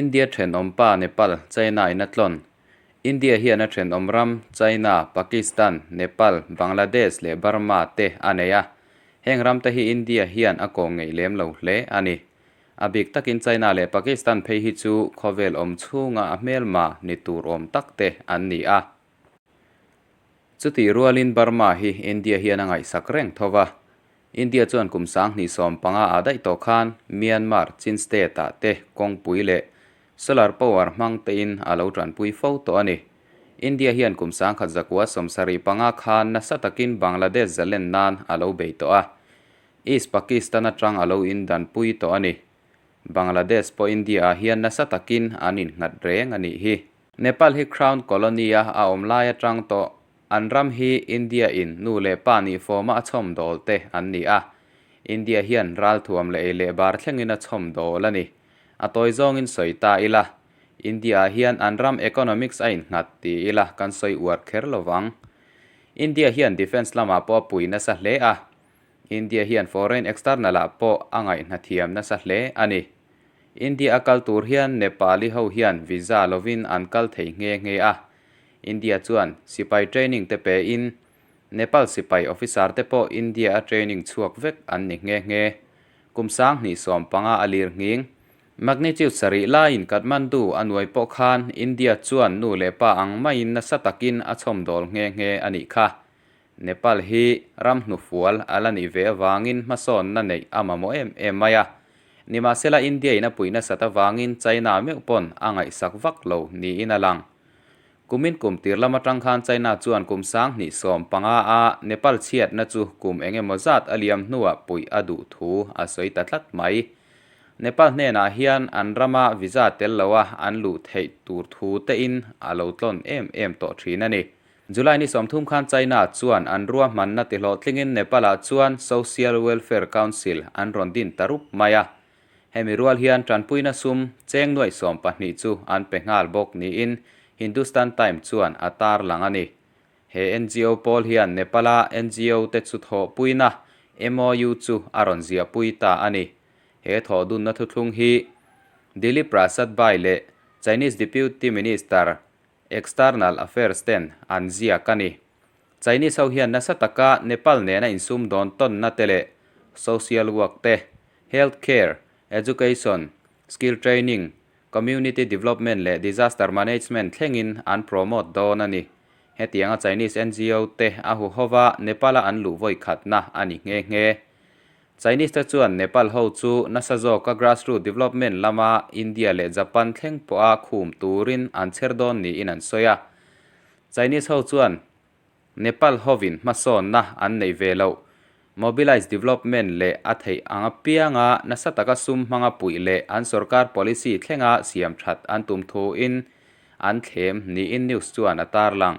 India thenawmpa Nepal, China in a tlawn. India hian a thenawm ram China, Pakistan, Nepal, Bangladesh leh Burma te a nei a. Heng ram te hi India hian a kawng ngeih lem lo hle a ni. A bik takin China leh Pakistan phei hi chu khawvel awm chhunga a hmelma ni tur awm tak te an ni a. Chutih rualin Burma hi India hian a ngaihsak reng tho va. India chuan kum 2015 ah daih tawh khan Myanmar, Chin State ah te kawngpui leh solar power hmang tein a lo tanpui fo tawh a ni. India hian kum 1975 khan nasa takin Bangladesh zalen nan a lo bei tawh a. East Pakistan atang a lo indanpui tawh a ni. Bangladesh pawh India ah hian nasa takin an innghat reng a nih hi. Nepal hi Crown Colony a a awm lai atang tawh An ram hi India in nu leh pa nih fawma a chhawm dawl te an ni a. India hian ralthuam leh ei leh bar thlengin a chhawm dawl a ni. A tawi zawngin sawi ta ila, India ah hian an ram economics a innghat ti ila kan sawi uar kher lo vang. India hian defence lamah pawh a pui nasa hle a. India hian foreign external ah pawh a ngaihna thiam nasa hle a ni. India a kal tur hian Nepali ho hian visa lovin an kal thei nghe nghe a. India chuan sipai training te pe in Nepal sipai officer te pawh India a training chhuak vek an ni nghe nghe. Kum 2015 a lir nghing. Magnitude sarih laiin Kathmandu a nuai pawh khan India chuan nu leh pa ang maiin nasa takin a chhawmdawl nghe nghe a nih kha. Nepal hi ram hnufual a la nih ve avangin hmasawnna neih a mamawh em em mai a. Nimahsela India in a puih nasat avangin China meuh pawn a ngaihsak vak lo niin a lang. Kumin kum tir lam atang khan China chuan kum 2015 a Nepal chhiatna chu kum eng emaw zat a liam hnuah puih a duh thu a sawi ta tlat mai. Nepal hnenah hian an rama visa tel loa an luh theih tur thu tein a lo tlawn em em tawh thin a ni. July ni 30 khan China chuan an ruahmanna tihlawhtlingin Nepal-ah chuan Social Welfare Council an rawn din ta rup mai a. Hemi rual hian tanpuina sum cheng nuaih 12 chu an pe nghal bawk niin Hindustan Time chuan a tarlang a ni. He NGO pawl hian Nepal-a NGO te chu thawhpuina MOU chu a rawn ziahpui ta a ni. He thawhdunna thuthlung hi Dilip Prasad Bai leh Chinese Deputy Minister External Affairs ten an ziak a ni. Chinese ho hian nasa taka Nepal nena insum dawn tawnna te leh social work te, health care, education, skill training, community development leh disaster management thlengin an promote dawn a ni. Hetianga Chinese NGO te a huhova Nepal-a an luh vawi khatna a ni nghe nghe. Chinese te chuan Nepal ho chu nasa zawka grassroot development lama India leh Japan thleng pawha khum turin an chher dawn niin an sawi a. Chinese ho chuan Nepal hovin hmasawnna an nei ve loh. Mobilize development leh a theih ang apianga nasa taka sum hmanga puih leh an sorkar policy thlenga siam that an tum thuin an thlem niin news chuan a tarlang.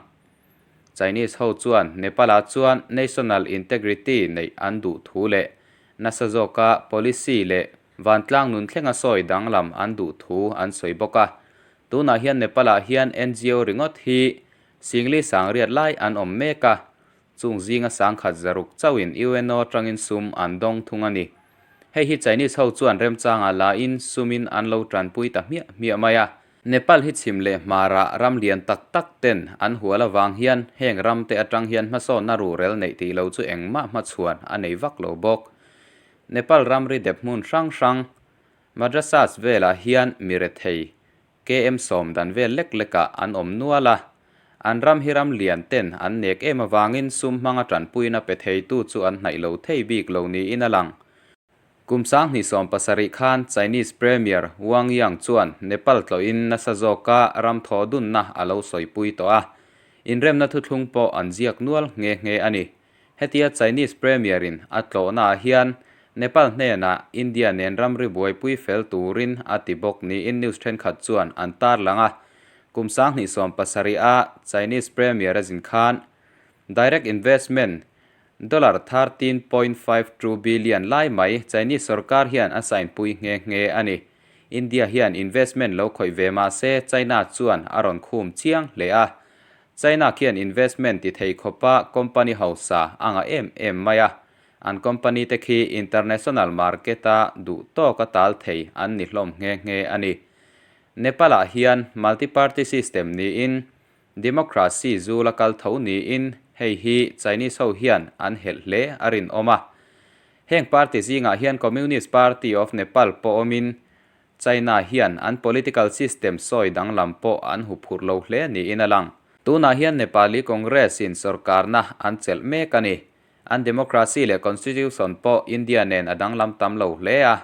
Chinese ho chuan Nepal-ah chuan national integrity neih an duh thu leh nasa zawka policy leh vantlang nun thlenga sawi danglam an duh thu an sawi bawk a. Tunah hian Nepal-ah hian NGO ringawt hi Singli sangriat lai an awm mek a, chung zinga 1600 chauhin UNO atangin sum an dawng thung a ni. Hei hi Chinese ho chuan remchangah lain sumin an lo tanpui ta hmiah hmiah mai a. Nepal hi chhim leh hmarah ram lian tak tak ten an hual avang hian heng ram te atang hian hmasawnna rurel neih tih lo chu engmah hmachhuan a nei vak lo bawk. Nepal ramri dep hmun hrang hrang Madrasas velah hian mi rethei KM sawm dan vel lek lekah an awm nual a. An ram hi ram lian ten an nek em avangin sum hmanga tanpuina pe theitu chu an hnaih lo thei bik lo niin a lang. Kum 2017 khan Chinese Premier Wang Yang chuan Nepal tlawhin nasa zawka ram thaw dunna a lo sawipui tawh a. Inremna thuthlung pawh an ziak nual nghe nghe a ni. Hetia Chinese Premier-in a tlawhnaah hian Nepal hnenah India nen ramri buaipui fel turin a ti bawk niin news thenkhat chuan an tarlang a. Kum 2017 a Chinese Premier a zin khan direct investment dollar 13.52 billion lai mai Chinese sorkar hian a sign pui nghe nghe a ni. India hian investment lo khawih ve mah se China chuan a rawn khum chiang hle a. China khian investment ti thei khawpa company hausa a ngah em em mai a, an company te khi international market-a duh tawka tal thei an ni hlawm nghe nghe a ni. Nepal-ah hian multi-party system niin democracy zul a kal tho niin hei hi Chinese ho hian an helh hle a rinawm a. Heng party zingah hian Communist Party of Nepal pawh awmin China hian an political system sawi danglam pawh an huphurh lo hle niin a lang. Tunah hian Nepali Congress-in sorkarna an chelh mek a ni. An democracy leh constitution pawh India nen a danglam tam lo hle a.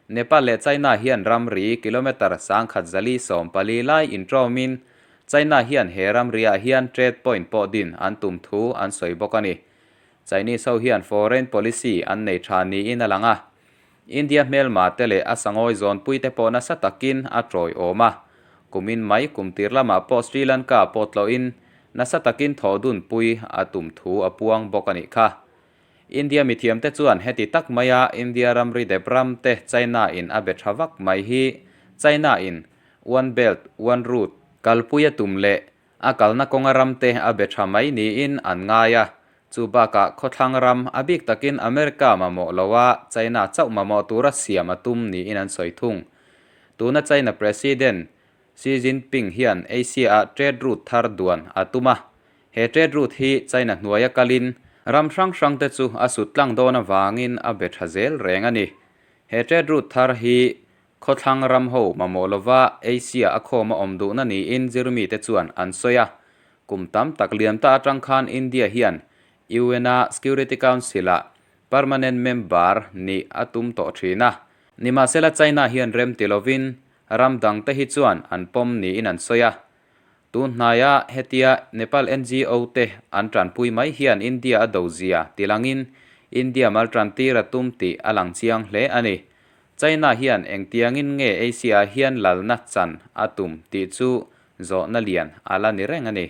Nepal leh China hian ramri kilometre 1140 lai intawmin China hian he ramriah hian trade point pawh din an tum thu an sawi bawk a ni. Chinese ho hian foreign policy an nei tha niin a lang a. India hmelma te leh a sangawi zawnpui te pawh nasa takin a tawiawm a. Kumin mai kum tir lamah pawh Sri Lanka pawh tlawhin nasa takin thawhdunpui a tum thu a puang bawk a nih kha. India mithiamte chuan heti tak maia India ramri dep ram te China in a be tha vak mai hi China in One Belt, One Route kalpui a tum leh A kalna kawnga ramte a be tha mai niin an ngai a, chu bakah khawthlang ram a bik takin America mamawh loa China chauh mamawh tura siam a tum niin an sawi thung. Tuna China President Xi Jinping hian Asia-ah trade route thar duan a tum a, he trade route hi China hnuaia kalin ram hrang hrangte chu a sut tlang dawn avangin a be tha zel reng a ni. He trade route thar hi Khawthlang ram ho mamawh lova Asia a khawm a awm duhna niin zirmite chuan an sawi a. Kum tam tak liam ta atang khan India hian UN-a Security Council-ah permanent member nih a tum tawh thin a. Nimahsela China hian rem ti lovin ram dangte hi chuan an pawm niin an sawi a. Tun hnaia hetia Nepal NGO te an tanpui mai hian India a do zia tilangin India mal tantir a tum tih a lang chiang hle a ni. China hian engtiangin nge Asia hian lalna chan a tum tih chu zawhna lian a la ni reng a ni.